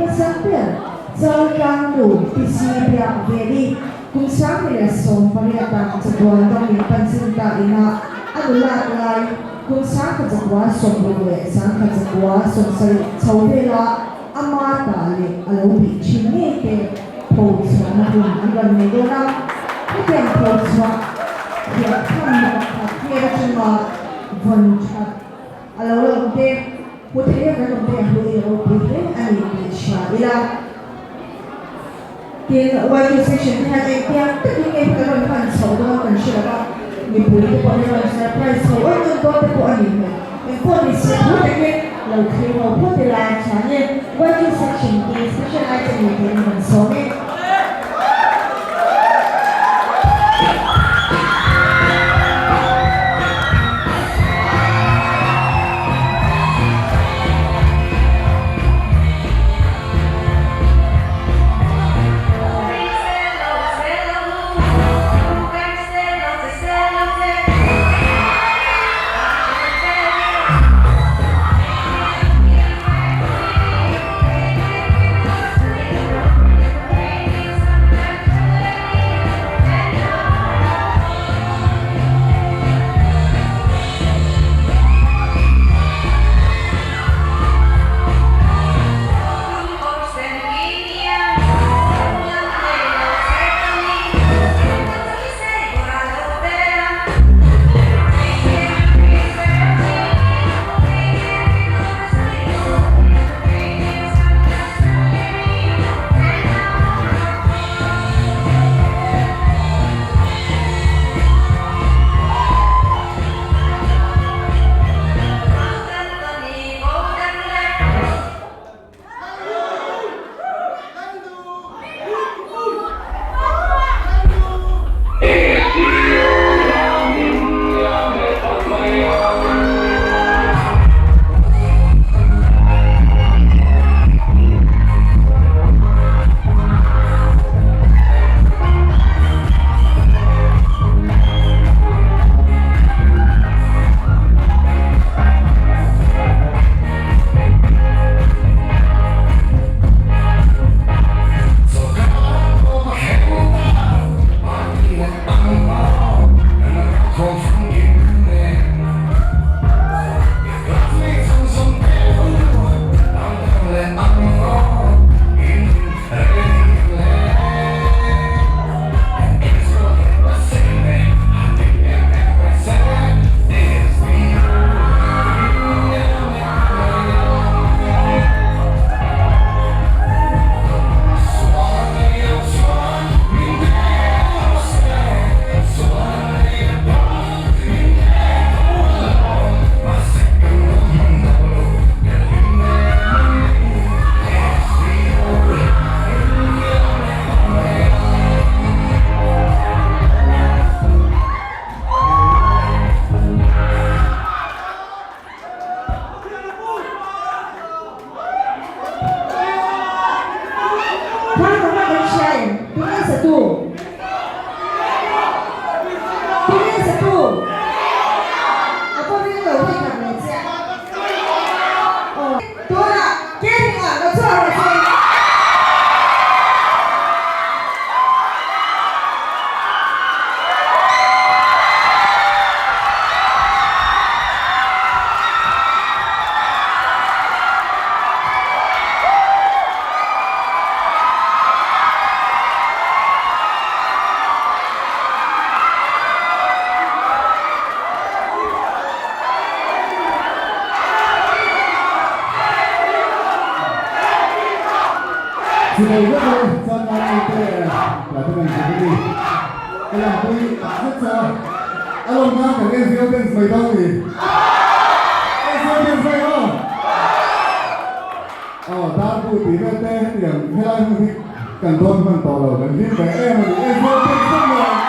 pasal ber Chaltlang nu Pi Si Biak Veli kum 18 ah chatuan ram in pansan ta inah a nulat lai kum 1960 le 1970 chho vela ama ta leh a lo bih thin ngei te pho chhuahna hun an rawn nei dawn a. Hetiang pho chhuah thiah tham mi pakhat hmel atanga vawn that a lo la awm te, hmu thei a kan awm te a hlui a ropui hle a ni tih hria ila. Tin, YQ section te hian engtiang takin nge kan rawn hman chhoh dawn kan hre lo va, mipui te pawh hi rawn surprise chho awrh nawn dawn te pawh a ni hmel. Engpawh ni se thu takin lo thlir ho phawt ila chuanin YQ section te special item nei turin kan sawm e. Thang ka hma kan hria em? Tunge satu? Tunge satu? A pawh ring lo phei khat leh chiah. Aw. Tunah Kevin-a lo chhuak rawh se. Chibai vek e, chuan ngai te la te kan zir ni. Ka lam pui tak zet che a, a lawm nan kan NGO dance mai dawn ni. NGO dance mai aw. Aw dar bu tih vel te hetiang helai hmun hi kan dawn hman tawh lo, kan hlim ve em a ni. NGO dance vek mai.